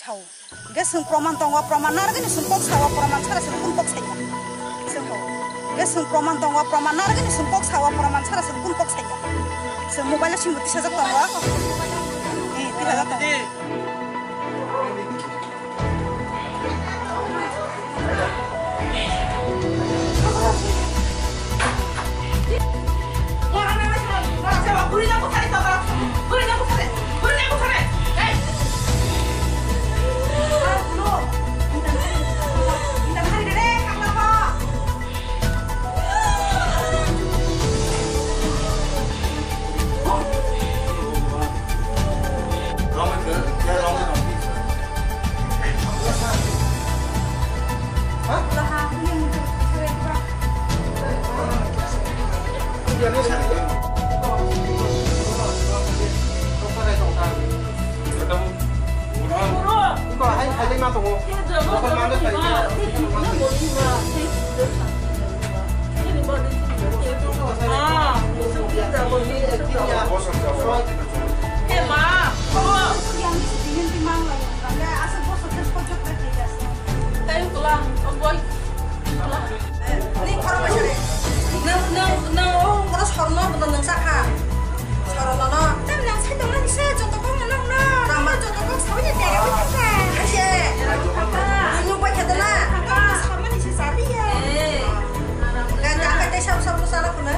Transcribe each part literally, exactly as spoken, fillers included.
Thao. Hwnkhe chwng proman tongo, proman narwgwini chwng kok sao, proman sara chwng kun kok saya. Chwng ho. Hwnkhe chwng proman tongo, proman narwgwini chwng kok sao, proman sara chwng kun kok saya. Chwng mobile o simi tisajak tongo. Eh, tisajak tongo. Nini khorok bai sari. Nang, nang, nang, oh, oro sorno, bono nang sakha. Sorno no. Tam nang sai tongmani se, joto kok no, no, no. Tama joto kok sawi ya, tiara wi kha. Hai se. Nang bai kha dana. Samani se sari ya. Eh. Ga, ga, ga, te sab, sab, sab, sab, na.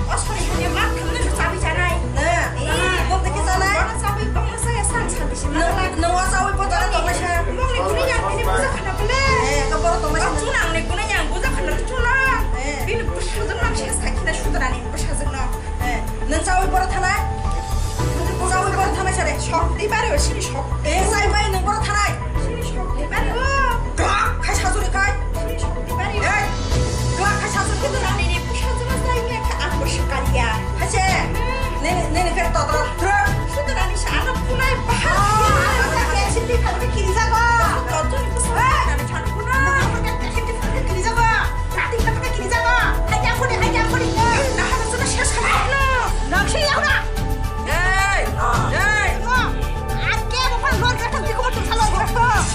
Oh, sorry, sorry, ma, thang na sawi janai. Na. Eh, bom te ke janai. Bana sawi, bana saya sang, sang, si ma. Nang, nang wa sawi, bom te ke janai. Bom ni kuni yang, ini buza khana bele. Eh, ka boro tongmani. Bom chuna ang ni kuni yang, buza khana chuna. Eh. Bini bwsajwk no se sakina sudrani bwsajwk no. Eh, nwng chawi boro thanai? Chawi boro thanai sare? Sok di bare o sini sok. Eh, sai bai nwng boro thanai? Sini sok di bare o. Glak khai sajuri khai. Sini sok di bare o. Eh, glak khai sajuri khai. Sudrani ni bwsajwk no sai me kha ang bwsajwk kaliya. Haise? Nini, nini khe totro. Sudrani sa ano punai bahar. Ah, ano khe sini khai kiri jago. Totro ni bwsajwk no kiri jago. Kati kata kini jago. Hai ya kuni, hai ya kuni. Nah, harus sudah sias kali. Nang sini ya udah. Hey, hey. Akke bukan luar kata di kumur tuh salah.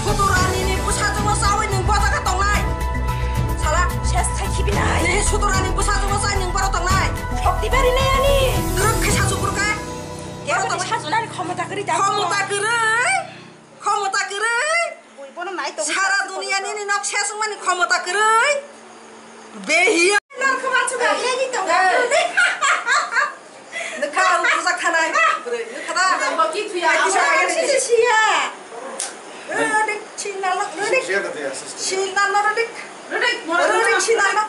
Sudrani ni pusat cuma sawi neng buat agak tonglai. Salah, sias saya kibinai. Ni sudrani pusat cuma sawi neng baru tonglai. Sok di bari ne ani. Terus kisah syukur kan? Dia tuh bisa sudah di khomota keri jago. Khomota keri. Khomota kwrwi. Bui bono nai tong. Sara duniya nini nok seswngmani khomota kwrwi. Behiya. Nor khama chuba leni tong. Nukha ang bujak khanai. Nukha da. Boki thuya. Ai, kisa abo kisa sisi siya. Rodik, sinalo, rodik. Sinalo, rodik. Rodik, rodik, sinalo.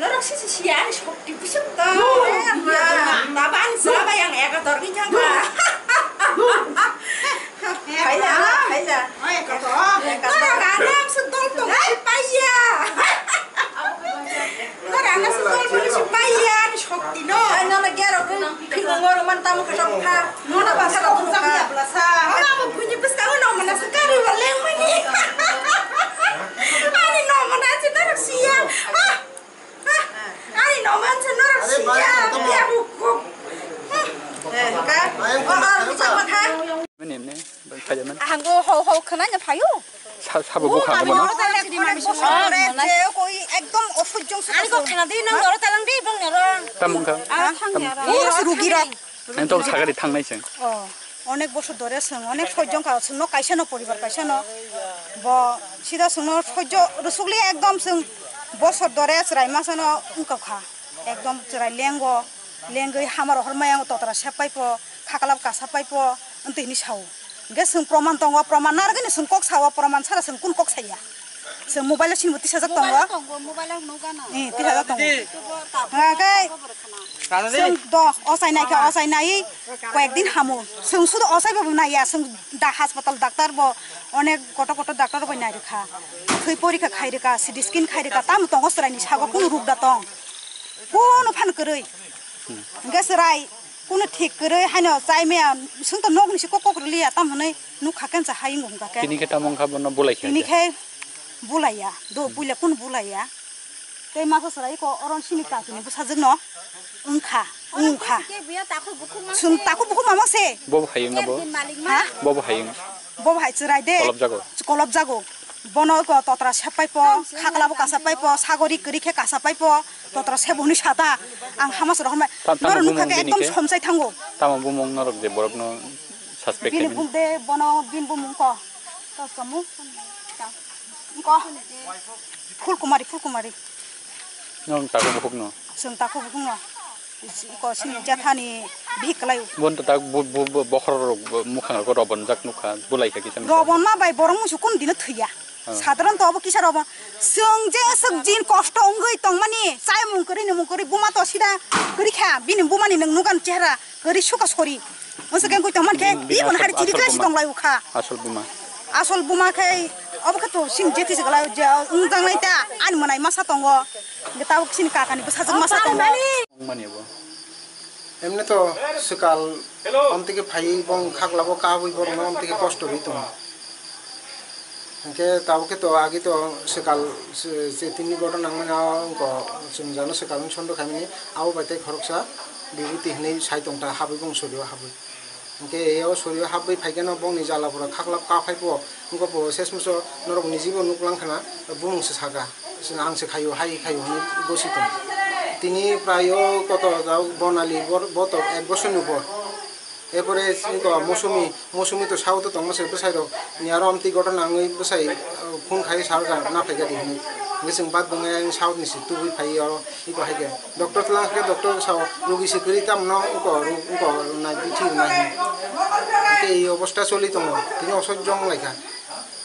Norok sisi siya ani sokti bwswk ta. Tabani sila bai ang eka torni thangka. Khaila, khaila. Norok rana ang se dol tong si paiya. Norok rana se dol tong si paiya ani sokti no. Ai nono gerok ni phikong ngoro man tamo kha tamo kha. Nono basa rok bwsa bwsa. Ama bo buini bwsa o no mana se kari wa leng mani. Ani no mana se norok siya. Ani noman se norok siya, biya bukuk. Mene mene, bai khaja mene. Ahang go ho ho khana nya phayo. Sa sabo bukha mo no. Koi ekdom osojjong se. Ani go khana di nang doro talang di bang nero. Tamung kha. Ah, thang nero. Rugi rok. Ang to sagari thangnai se. Oh, onek bosor dore chwng, onek sojjong kha chwngno kaisa no poribar kaisa no. Bo sida chwngno sojjo rusukli ekdom chwng bosor dore chwrai masa no wngkha kha. Ekdom chwrai lengo, lengwi hamaro hormai ang totra sep paipo, khaklap kasa paipo, wngtwi hini sao. Hwnkhe chwng proman tongo, proman narwgwini chwng kok sao, proman sara chwng kun kok saya. Chwng mobile o sini bo tisajak tongo. Mobile o tongo, mobile o nukgano. Eh, tisajak tongo. Hwnkhe chwng do, ochai naikha, ochai nai, koyek din hamo. Chwng sudo ochai bo naiya, chwng da hospital doctor bo onek koto koto doctor bai nairikha. Thwi porikha khairikha, C T scan khairikha, tamo tongo chwraini sago kunu ruk da tong. Kunu phan kwrwi. Hwnkhe chwrai kunu thik kwrwi haino chai maya, chwng to nokni se kok kok rwliya, tamo hwnwi nukha kensa hai wngkha khe. Tini khe tamo wngkha bono bulai khe. Tini khe bulaiya, do buila kunu bulaiya. Tei masa chwrai ko oron sini kakini bwsajwkno wngkha. Wngkha. Chwng takhuk bukhuk mama se. Bo bo hayung abo. Ha? Bo bo hayung. Bo bo hai chwrai de. Kolop jago. Kolop jago. Bono ko totra sepai po, khakla bo kasa pai po, sagori kwrwi khe kasa pai po, totra se bo hwnwi sata. Ang hamas rohormai. Noro nukha khe ekdom somsai thango. Tamo bumung norok je borokno suspect bini bung de bono bini bumung ko. Ko kamu? Ko. Phulkumari, Phulkumari. Nong takhuk bukhuk no. Chwng takhuk bukhuk no. Ko sini jathani bihik kalai. Bon to tak bu bu bu bokhor rok mukhang rok robon jak nukha bulai kha kisa. Robon ma bai borok musu kun dino thwiya. Sadharon to obo kisa robon. Chwng je swk jin kosto wngwi tongmani chai mung kwrwi ni mung kwrwi buma to sida kwrwi kha bini bumani nwng nugan chehra kwrwi suka sori. Masa khe gwi tongman khe, bini, bini ibon asol, hari chiri asol class buma. Tong lai ukha. Asol buma. Asol buma khe, obo khe to sini jeti se galai je, wng jang lai ta, ani mwnai masa tongo. Nge tabuk sini kaka ni bwsajwk masa tongo. Mani bo. Emne to swkal, hello, omtike phai bong khakla bo kabui borok no omtike kosto ri tongo. Hingke tabuk khe to agi to swkal se, se tini goto nangmani o wngko chwng jano swkal wng sondo khaimani abo bai tei khoroksa bibiti hinwi sai tongta habwi bong sorio habwi. Hingke eo sorio habwi phaikhe no bongni jala pura khaklap ka phaipo wngkha po sesmuso norok nijibo nuklang khna bumung se saka. Chwng ang se khaio hai khaio hinwi gosi tong. Tini prayo koto jao Bonali bor-, boto ek bosor ni upor. Epore wngkha Mosumi, Mosumi to south o tongma se bwsai rok ni aro amtwi goto nangwi bwsai, uh, phone khai sa rwkha na phaikha di hinwi. Hingke chwng bad bwngai ang south ni se tubui phai oro iko hai khe. Doctor twlang khe doctor sao rugi se kwrwi tamo no iko ru-, iko nai bithi nai hinwi. Hingke ei obosta choli tongo, tini osojjo wng lai kha.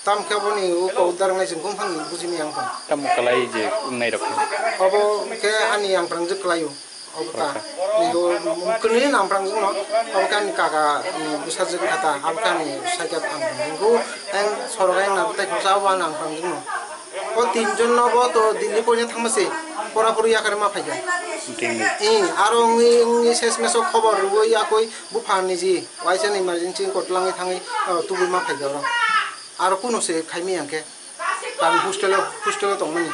Tam khe boni uko uddar wngnai chwng kung phang buji maya wng tong. Tamo kwlai je wngnai rok khe? Obo khe ani ang prangjwk kwlaio. Obo ta. Rokha. Ni do kwnwi ang prangjwk no. Obo khe ani kaka ni bwsajwk kha ta. Abo khe ani saikha ang prangjwk. Ang sorok ang na tai khoroksa abo ang prangjwk no. O tinjon no bo to Delhi poina thangma se. Pora pori yakar ma phaikha. Delhi. I, aro wngwi, wngwi ses meso khobor rwui yakui bupha niji. Waisa ni emergency ko twlangwi thangwi, o, tubui ma phaikha oro. Aro kuno se khaimi yang khe. Tam hostel o, hostel o tongmani.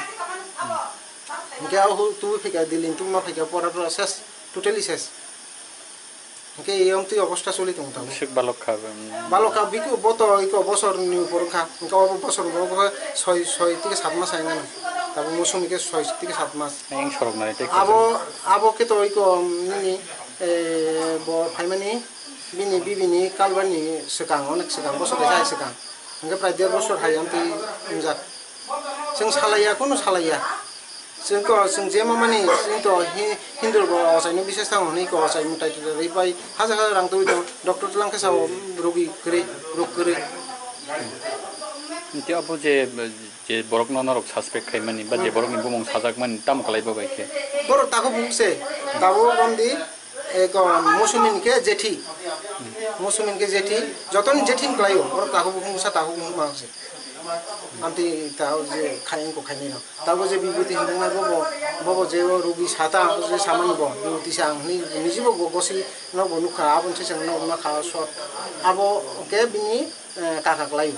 Hingke abo hu-, tubui phaikha, Delhi ni tubui ma phaikha, pora pora ses, totally ses. Hingke eyang twi obosta choli tongo tabuk. Swk balok kha, um, balok kha, biko boto iko bosor ni upor wngkha. Hingke obo bosor bo wngkha soi, soi tike sat mas hai nang. Tabuk mosumi khe soi tike sat mas. Ayang sorok nai tei abo, abo khe to iko, um, nini, eh, bo phaimani bini bibini kalbani swkang, onek swkang, bosor kaisa hai swkang. Hingke prai der bosor hai amtwi wngjak. Chwng salaiya, kunu salaiya. Chwng ko, chwng je mamani, chwng to hi-, Hindu bo ochaino bises tang hwnwi ko ochai mwtai twrwi bai hajar hajar rang twi tong, doctor twlang khe sao rogi kwrwi, rok kwrwi. Hingke abo je, je borokno norok suspect khaimani, ba je borokni bumung sajakmani, tamo kwlai bo bai khe? Borok takhuk bumung se, tabuk romdi, Eko Mosumi ni khe jethi. Mosumi ni khe jethi. Jotoni jethi ni kwlaio. Oro takhuk bukhung bwsa takhuk bukhung ma se. Amtwi ta o je khai wngkha khainai rok. Tabuk je bibhuti hinwi wngnai bobo, bobo je o rugi sata je samani bo. Bibhuti se ang hinwi nijibo go-, gosi no bo nukha. Aboni se chwng no ma kha shot. Abo khe bini eh, kaka kwlaio.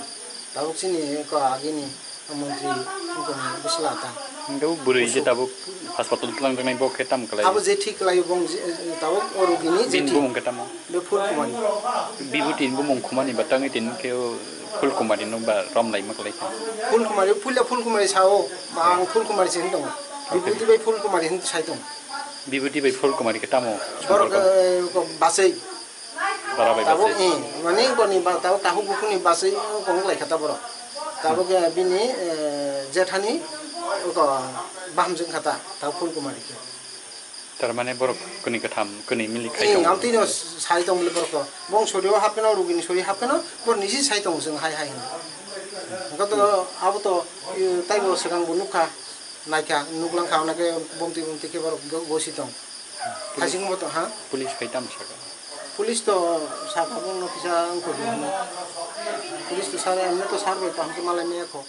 Tabuk chini ko agini montri wngkha bwsla ta. Hingke o bwrwi je tabuk hospital twlangjaknai bo khe tamo kwlai? Abo je thik kwlaio bong je, eh, tabuk o rogini je bini thik. Bumung khe tamo? Be Phulkumari. Bibhuti ni bumung khumani ba tangwi tini khe o Phulkumari no ba romlaima kwlai kha? Phulkumari, puila Phulkumari sao, ba ang Phulkumari se hinwi tongo. Okay. Bibhuti bai Phulkumari hinwi sai tongo. Bibhuti bai Phulkumari khe tamo borok, somporko? Eh, ko basai. Bara bai tabuk, basai. Eh, mani boni ba, tabuk takhuk bukhuni basai kong lai kha ta borok. Tabuk, eh, bini, eh, jethani ko bahamjwk kha ta, tabuk Phulkumari khe. Tar mane borok kwnwi kwtham, kwnwi milik khai tongo. Eh, amtwi no sai tong bole borok to. Bong sorio hapeno, rugini sorio hapeno, bor niji sai tongo chwng hai hai hwnwi. Hwnkhe to abo to, eh, taibo swkang bo nukha. Naikha, nuklang kha, onake bomtwi bomtwi khe borok go-, gosi tong. Police. Hasing bo to, ha? Police phai tamo saka? Police to saka, bono kisa wngkha di hwnwi. Police to saka, emne to sar bai kaham khe malai maya kho.